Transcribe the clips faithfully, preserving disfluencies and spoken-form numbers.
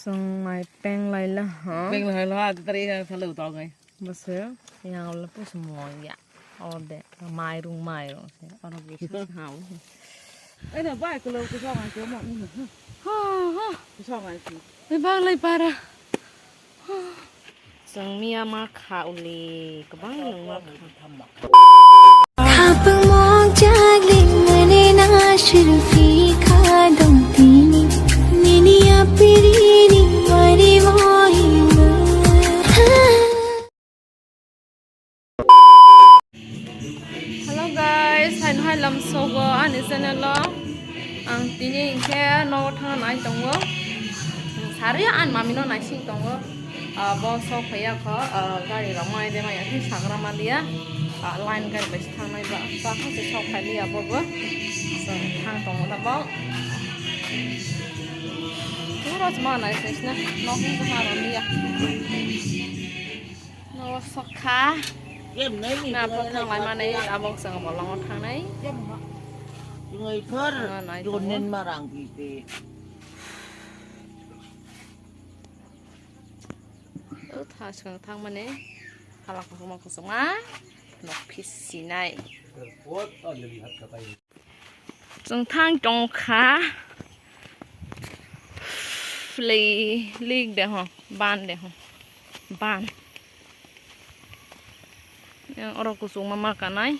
Chwng mai peng lai la ha. Peng lai la ha, tari yang salu tong ai. Bose yang la pus mo ya. Ode mairung mairung se. Oro bisa ha. Ene bai kulo kusong ai mo. Ha ha. Kusong ai. Bai bang lai para. Chwng miya ma kha uli kwbang nungma kha. Khapang mok jagling mane na shilpi kha dong tini nini apiri ni wari mo hima. Hello guys, hai hai lam sogo ani channel o. Ang tini hinkhe nogo thangna nai tongo. Sari ani mami no naising tongo. Ah, bo sok phaiya kho, ah, gari rok mai de mai khe sagra maliya. Ah, line gari bai se thangnai ba. Ba khe se sok phai liya bo bo. So, thang tongo da bo. Oro se ma nai se sna. Nok ni se ma ro liya. Nogo sok kha. Jem nai ni. Na bo thang lai mani, abo chwng bolongo thangnai. Jem ma. Ngai thor. Ah, nai tongo. Donen ma rang pi te. O tha swkang thangmani hala kuchukma kuchukma nok phisinai. Chwng thang tong kha. Lei lik de ho, ban de ho. Ban. Yang oro kuchukma ma kanai.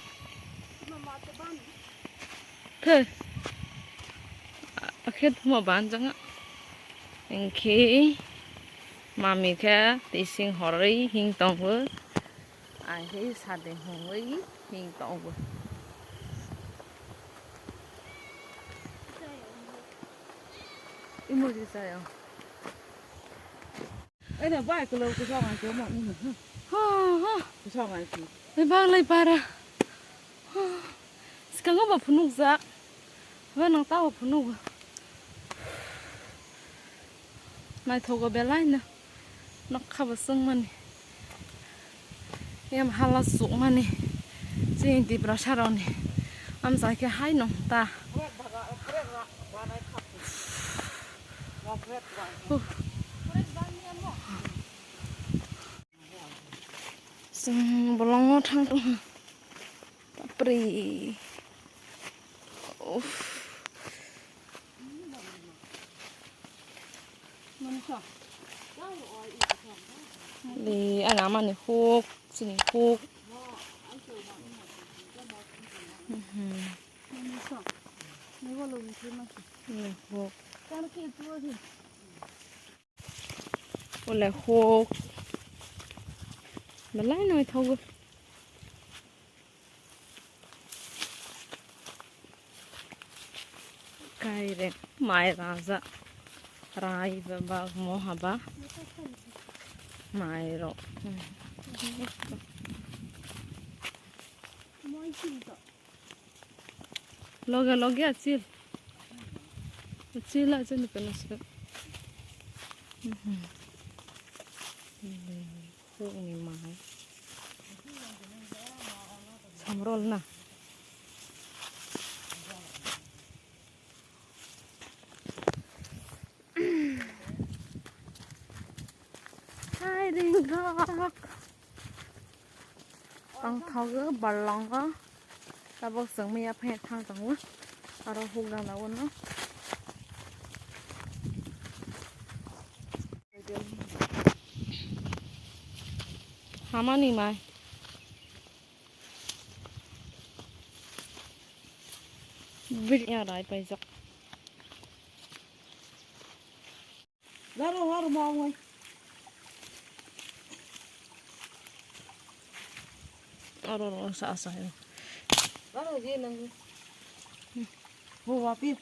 Thwi. Akhe thuma banjak. Hinkhe mami khe tising horwi hing tongo. Ai khe sade hongwi hing tongo. Emoji sayo. Ene bai kulo kusong ai mo. Ha ha. Kusong ai. Bai bang lai para. Swkango ba phunukjak. Ba nang tao phunugo. Naithogo belai no. Nokha bo chwngmani. Em hala chukmani. Chini Tiprasa rokni. Amchai khe hai nong ta. Huh. Chwng bolongo thang tong. Bapre. Uff. Ni ana mani huk, sini huk. Mhm. Ni huk. Ole huk. Belai noi thogo. Kaire mai raja. Rai ba ba mo haba. Mai ro. Loge loge achil. Achil achil ni kana se. Mhm. Huk ni mai. Samrol na. Hai ring rok. Tongthogo bolongo. Tabok chwng miya phai thang tongo. Aro huk rana uno. Hamani mai. Bit ya rai paijak. Laro hor mo wai. Aro ro sa sa yo. Laro je nang. Ho wa pi.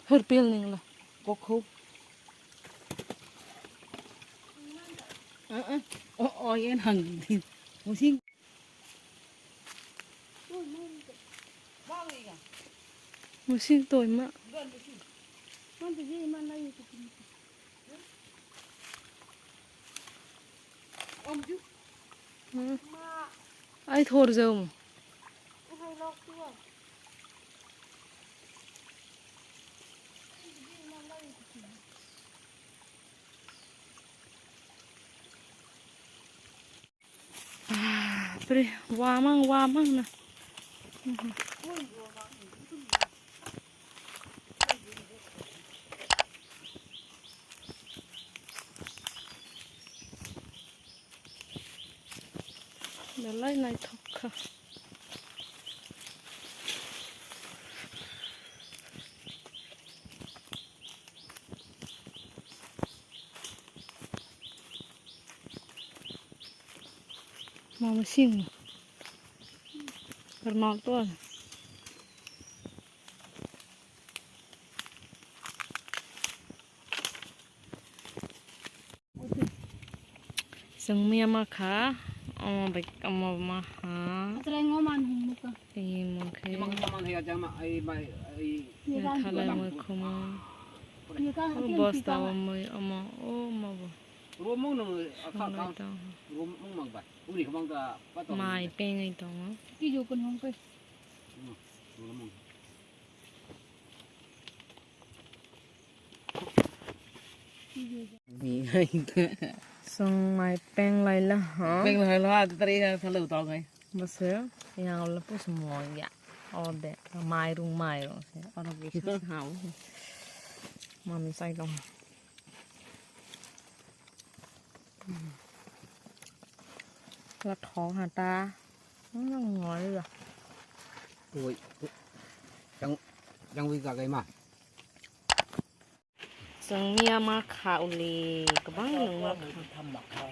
Hor pil ning la. Kokho. Eh eh. O o ye nang. Musing. Musing toi ma. Hmm. Ai thor jau. Pri, wamang, wamang na. Belai naithok kha. Mama sing. Karnal to. Chwng miya ma kha, omo bai omo ma ha. Atrai ngo man hum muka. Tei mo khe. Mang mang ya jama ai bai ai. Thalai mo khuma. Ye ka O bosta o mo omo omo bo. Romong nang aka Sonai ka. Tong. Romong mang ba. Uni khomang ka pato. Mai pengai tongo. Ki jo kun hong kai. Romong. Song mai peng lai la ha. Peng lai la, tari ha thalo tong ai. Bose yang la pus mo ya. Ode mai rung mai rung se. Oro bisa hau. Mami sai tong. La thong ha ta. Nang ngoi la. Ui. Yang yang wi ka kai ma. Chwng miya ma kha uli, kwbang nwng ma kha.